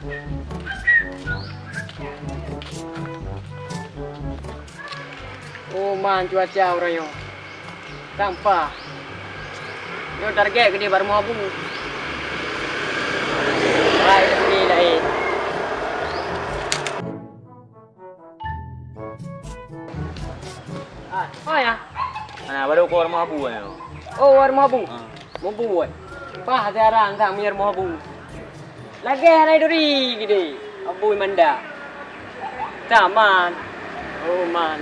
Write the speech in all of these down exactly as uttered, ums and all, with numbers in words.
Oh man cuaca uroe nyoe. Tampa. Nyoe target keudeh bak rumoh Abu. Hai, tapi laén. Ah, oh ya. Mana baru keluar rumoh Abu ya? Oh, keluar rumoh Abu. Ha. Mubuet. Pah jarang sang meunyoe rumoh Abu. Lagèe hana duri geude. Abu manda. Taman. Oh, man.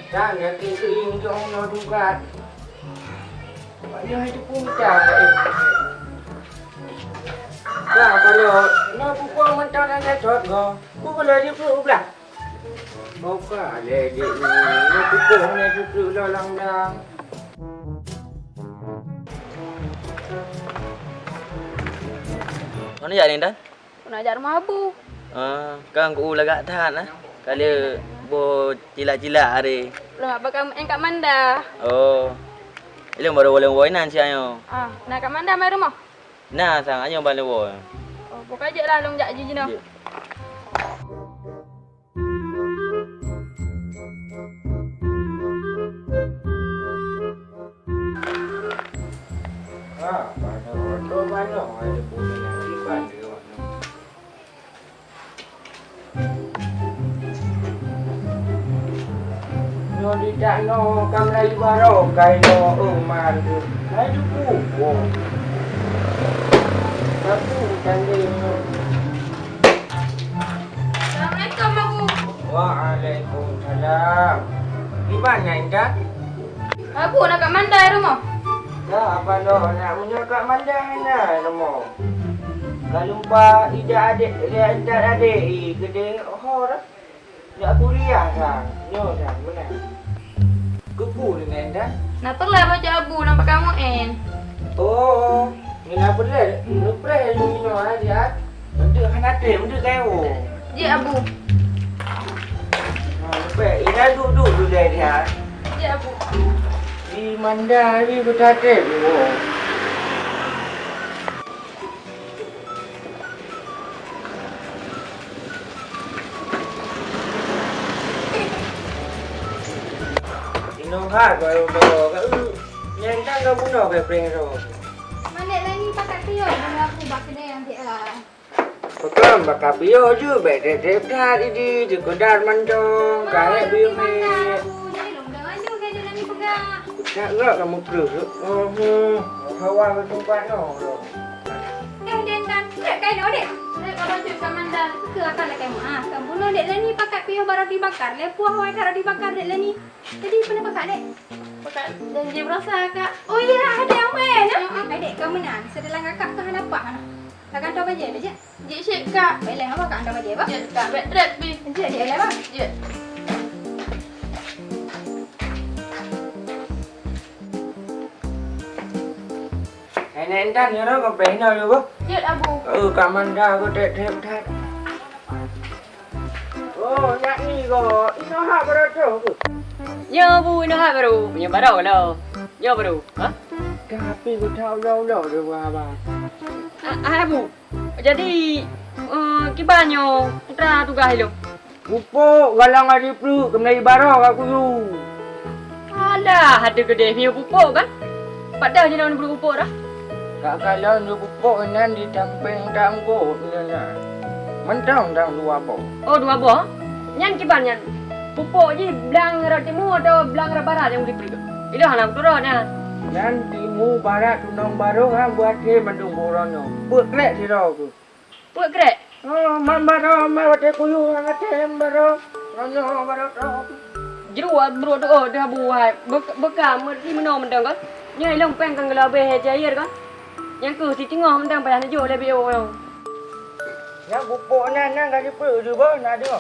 Tan, ya, keuieng jong nyoe dugat. Banyak itu pun tak, eh. Dah, kalau nak pukul mentang dan jatuh, go. Pukul lagi pukul belah. Buka le dek ni. Ni pukul ni pukul dalam dah. Mana jak ni, Tan? Keuneuk jak rumoh Abu. Ah, kan ku lagak that nah. Kali boh cilak-cilak hari. Leumak bak Kak Manda. Oh. Ilong baru boleh woi nan siang nyoe. Ah, na Kak Manda mai rumoh? Na sang, ayo balik woi. Oh, buka jek lah long jak jijinoe. Jek. Nyoe di dak nyoe ka meulayu barô kai nyoe, oh, man tu. Hai duku, oh. Tapi tanding nyoe. Assalamualaikum, Abu. Waalaikumsalam. Di mana, Intan? Abu, na Kak Manda di rumoh? Dah, apa lo nak punya Kak Manda na di rumoh? Kalau lupa ida adik, dia Intan adik, i gede ho dah. Nak kuliah dah. Nyoh dah, mana? Kubu dengan dah. Na peureulee baca Abu nampak kamu en. Oh, ni na peureulee. Nupreh lu minum aja. Untuk hana teh, untuk kayu. Ji Abu. Ha, nupreh. Ina duduk dulu dia. Ji Abu. Di Manda ni beutatem. Inoe ha, baru bawa kat u. Nyang kan kau bunuh ke prank tu? Mandek lagi pakai pion dengan aku bak kedai yang dia. Pekan bak kapion je, bek tep-tep that idi, sekedar mantong, karet biung ni. Aku jadi lom dah maju ke dia lagi pegang. Tak gerak kamu terus. Oh, hmm. Hawa ke tempat no. Eh, Dendan, cek kain odeh. Saya kalau cek Kamanda, ke akan lah kamu. Ah, kamu no dek lagi pakai pion baru dibakar. Lepuh awai baru dibakar dek lagi. Jadi, pernah pakai dek? Pakai janji berasa, Kak. Oh iya, ada yang main, ya? Ah, ah, dek, kamu nan. Sedalam kakak tu hana pak mana? Akan tahu aja deh, cek. Jeuet cit, Kak. Baiklah, apa Kak hantar bajèe, bah? Jeuet, Kak. Bèk trép pih. Jeuet, jeuet, bah. Jeuet. Nenek Intan, nyoe ka bèh inoe lé, bah. Jeuet, Abu. Oh, Kak Manda, aku trép-trép that. Oh, nyak ni ko. Inoe hak baru tu. Nyoe, Bu, inoe hak baru. Nyoe baru lo. Nyoe baru. Ha? Tapi ku tak ulo-ulo deh, Abang. Ah, ah, Bu. Jadi, eh, kiban nyoe putra tugaih lôn? Pupuk galak ngon jipluek keuneuk ibaroe ka kuyu. Alah, adak keudeh nyoe pupuk kan? Padahai jinoe pupuk dah. Ka kalon pupuk inan di sampéng tanggôt inan. Mantong dang dua boh. Oh, dua boh? Nyan kiban nyan? Pupuk jih blang rot timu atau blang rot barat nyang bri peue? Ilôn hana kuturot nyan. Nyan timu, barat, tunong, barô, ha, buat he mandum buroe nyoe. Peuet krek sidroe keuh. Peuet krek? Oh, man barô, man watèe kuyu, watèe barô. Nyoe barô tu. Jeuet buet doa deh Abu hai. Beuka meuti meunoe mantong kan? Nyoe ilôn péng kan geulabeh cair kan? Nyang keuh siteungoh mantong payah neujok lé B O nyoe. Nyang pupuk nyan, nyan ka jipeuet deuh boh, na deuh.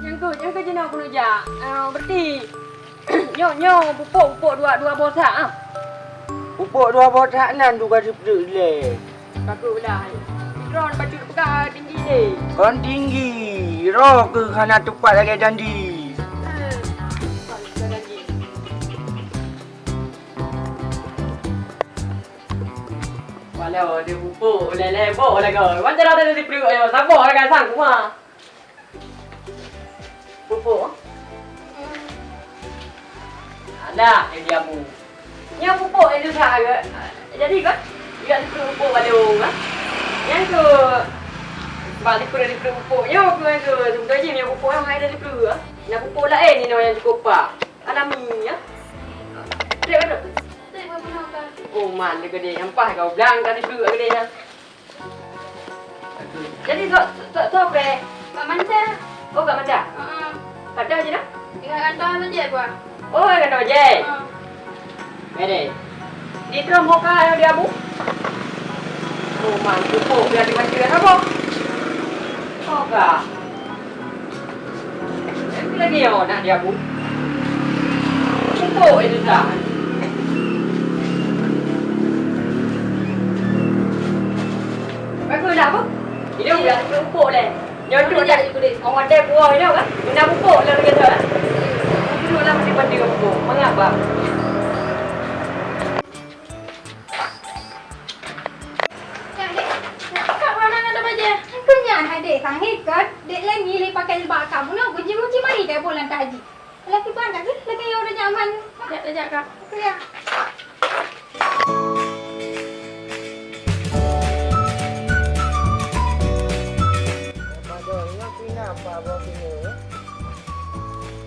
Nyang keuh, nyang keuh jinoe keuneuk jak. Ah, berarti nyoe, nyoe pupuk, pupuk dua, dua boh sak ah. Pupuk dua boh sak nan tu ka jipeuet lé. Ka keuh lah. Droe bacut peugah tinggi deh. Kon tinggi, roh keuh hana teupat lagèe janji. Eh, teupat lagèe janji. Alah, dia pupuk, leleh boh lagoe. Macam mana dia dipeluk, ayo, sabar lah kan, sang, kuma. Pupuk? Alah, dia diamu. Nyoe pupuk nyang susah ke? Jadi ke? Juga dipeluk pupuk balong, ha? Nyan ke, bak dipeluk, dipeluk pupuk nyoe, ke, ke, sebetul jih nyoe pupuk nyoe hai dah dipeluk, ha? Nah, pupuk laén inoe nyang cukup pah. Alami, ya? Trép ka trép? Trép ka meunoe ka. Oh, man, dia gede. Nyampah kau blang tadi duduk gede, ha? Jadi, sok, sok, sok, pe? Mak Manta. Oh, Kak Manta? Heeh. Pada je dah? Tinggal kantong saja, Puan. Oh, kantong je? Heeh. Gede. Di drum boka yang dia bu? Oh, man, cukup. Biar dimatikan apa? Oh, Kak. Lagi nyoe nak diabu. Pupuk itu dah. Bagus dah, Bu. Ini udah pupuk leh. Nyoe tu dah. Orang ada buah itu kan. Guna pupuk lah begitu kan. Dulu lah mesti banding pupuk. Mengapa? Nyan, Dek. Nyan, Kak, warna nada bajèe. Keu nyan hai, Dek, sangé kon. Dek lé ngieng lé pakai jilbab Kak bunoe, gunci-gunci mari Dek bulan taji. Laki ban Kak, laki yo udah nyaman. Jak, jak, Kak. Oke, ya. Padahal nyoe pih na apa buah pih nyoe, ya?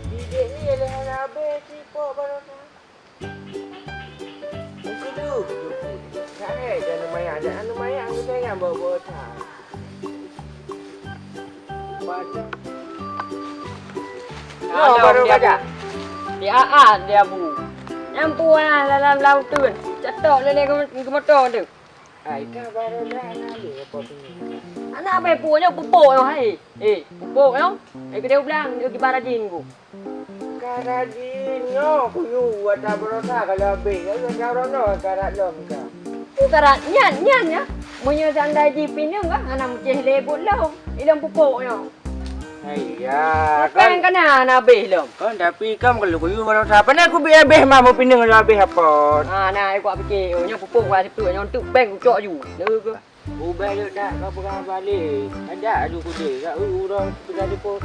Bidek ni lé hana habéh cipok baroe nyoe. Meusidu, Teungku. Nyan, eh, jangan lumayan, jangan lumayan, aku sayang bawa-bawa tak. Baca. Nyoe baru dia baca. Bu. Di A A dia bu. Nyang puan dalam laut tu. Cetok lé lé ke motor tu. Ai, ka baru dah ngambil apa tu? Anak apa pun nyoe pupuk nyoe hai. Eh, pupuk nyoe. Eh, kedai ulang dia kibar rajin ku. Ka rajin nyoe kuyue ata baroesa ka lheueh abéh, ka lheueh ka ronoe ka rot lom ka. Peue ka rot nyan, nyan nyan. Meunyoe seandai jih pineung ka hana meucéh lé buet lom, ilôn pupuk nyoe. Hai ya, kan. Kan ka na, na abéh lom. Kan tapi kan kalau kuyue baroesa, pane kubi abéh mah, meupineung lom abéh apot. Ha, na, aku pike, oh, nyoe pupuk ka sipeue, nyoe untuk bank kucok ju. Lé ke? Ubak lé dak ka peugah balé. Ajak aju kudé, ka u-, uroe peugah depo.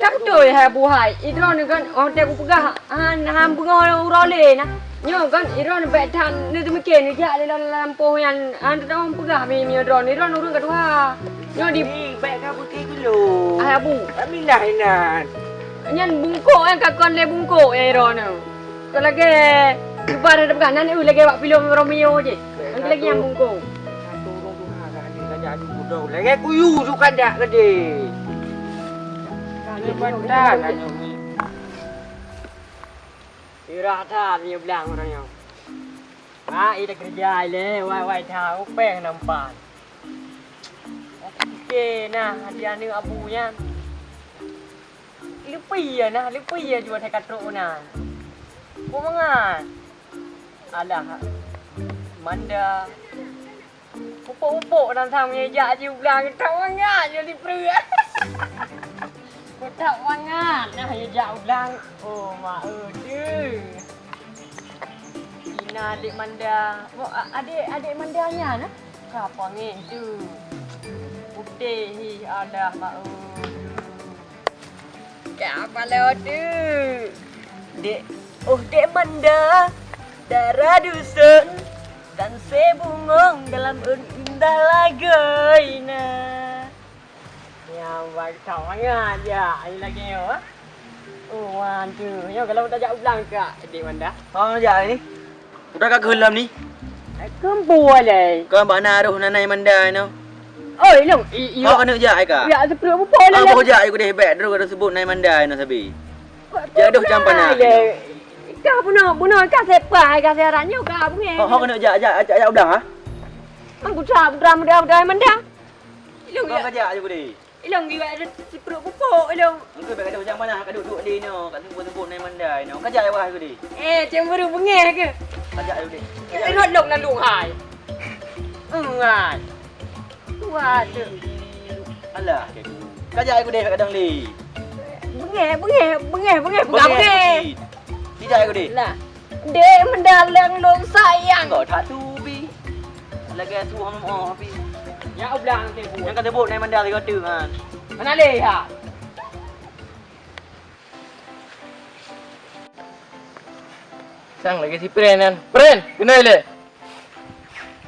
Dak beutôi hai Abu hai. Idroeneuh kan, oh, teuh kupeugah, han, han beungoh uroe lé na. Nyoe kan, idroeneuh bèk that neuteumiké, neujak lé lam lampôh nyan, han teutamong peugah mi, mi droeneuh, idroeneuh ureueng ka tuha. Nyoe di. Ih, bèk ka peuké geulu. Hai Abu. Aminah inan. Nyan bungkôk nyan ka kon lé bungkôk nyan idroeneuh. Kon lagèe, cuba dah peugah, nan eu lagèe bak filem Romeo jih. Nyan lagèe nyang bungkôk. Satu ureueng tuha ka hadir, ka jak adu budong. Lagèe kuyue sukat jak keudéh. Ka lé patah ka nyoe. Irah that nyoe blang ureueng nyoe. Ah, ida keureuja ilèe, wai-wai that, upeng nampan. Oke, nah, hadiah aneuk Abu nyan. Leupie na, leupie jua that ka trok na. Peue mangat? Alah, Manda. Upok-upok dan sang meujak jih u blang, that mangat jih di pruet. Kutak mangat nah meujak u blang. Oh, ma e teuh. Ina adék Manda. Mo, a-, adék, adék Manda nyan, nah. Ka pangéh teuh. Putéh hi, alah, ma e teuh. Ka paloe teuh. Dek, oh, Dek Manda, dara dusun, dan sebungong dalam un indah lagoina. Nyan, bak that mangat jak, ai lagèe nyoe, ah. Oh, wan teuh. Nyoe kalau tajak u blang kak, Dek Manda. Ha, jak ni. Udah ka keu lom ni? Keumpue lé. Ka bak na roh nanai Manda nyoe. Oi, Long, i, i, Hok keuneuk jak ai ka? Ya, seupeuleuk pupuk lé. Ah, boh jak ai kudeh bèk, droe ka seubut nai Manda nyoe sabe. Jak doh jam panas. Ka bunoe, bunoe ka seupah, ka siaran nyoe ka bungeng. Hok, hok keuneuk jak, jak, jak, jak u blang, ha? Angku sa putra muda, muda Manda. Ilong ya. Kau kajak aja kudeh. Ilong giwat ada seupeuleuk pupuk ilong. Engkau bèk gadoh jam panas ka duek-duek lé nyoe, ka seumpuk-seumpuk nai Manda nyoe. Kajak ya wah kudeh. Eh, cemburu bengeh ke? Kajak aja kudeh. Kajak. Rot long lalu hai. Engai. Waduh. Alah, kajak aja kudeh kadang lé. Bengeh, bengeh, bengeh, bengeh, bengeh. Tidak aja kudeh. Lah. Dek Manda lôn sayang. Kau tak tubi. Lagèe su hom oh, tapi. Nyak u blang teuh buet. Nyang ka teubuet nai mandar tiga tu kan. Mana lé ha? Sang lagèe si Pren nyan. Pren, keunoe lé.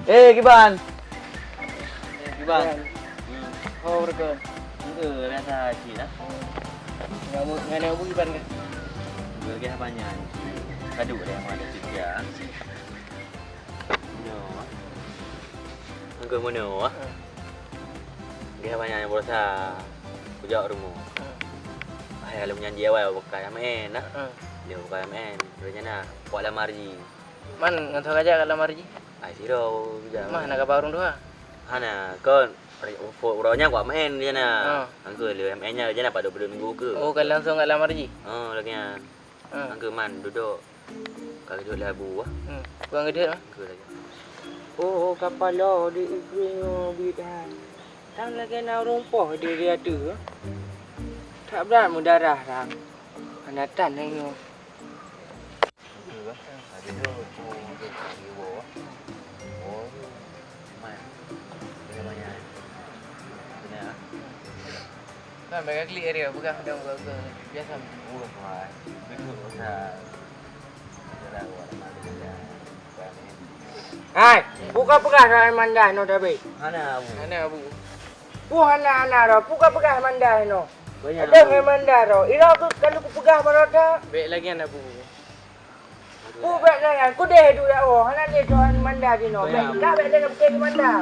Eh, kiban. Eh, kiban. Hmm. Oh, beureukat. Engke rasa cit lah. Ngan, ngan abu kiban kan? Lagèe apa nyan? Kadu deh, mana cit ya? Nyoe. Engke meunoe. Hmm. Lagèe apa nyan beurasa kujak rumoh. Hmm. Hai, kalau nyan dia awai bukan main nah. Hmm. Dia bukan main. Dia nyan nah, kuat lamar ji. Man, ngon soe kajak ka lamar ji? Ai, sidroe kajak. Mah, na kaba ureueng tuha? Hana, kon, uroe nyan kuat main di sana. Oh. Angku lé main nyan di sana pat dua puluh minggu ke. Oh, ka langsung ka lamar ji? Oh, lagèe nyan. Hmm. Angku man duduk. Ka geudeuek lé Abu ah. Hmm. Kurang geudeuek ah? Angku lagèe. Oh, kapalo di ibu nyoe bidan. Tan lagèe na ureueng poh di, di ateueh. Tak brat meudarah rang. Hana tan nyoe. Kan mereka klik area pegang dong ke biasa. Hai, buka pegang Manda no tapi. Hana abu. Hana abu. Pu hana hana ro, buka pegang Manda no. Ada Manda ro. Ira aku kalau ku pegang baroda. Baik lagi anak abu. Ku bèk nyan, ku deh duek dak woe, hana lé Tuhan manda jinoe. Bèk, ka bèk dengoe beutôi manda.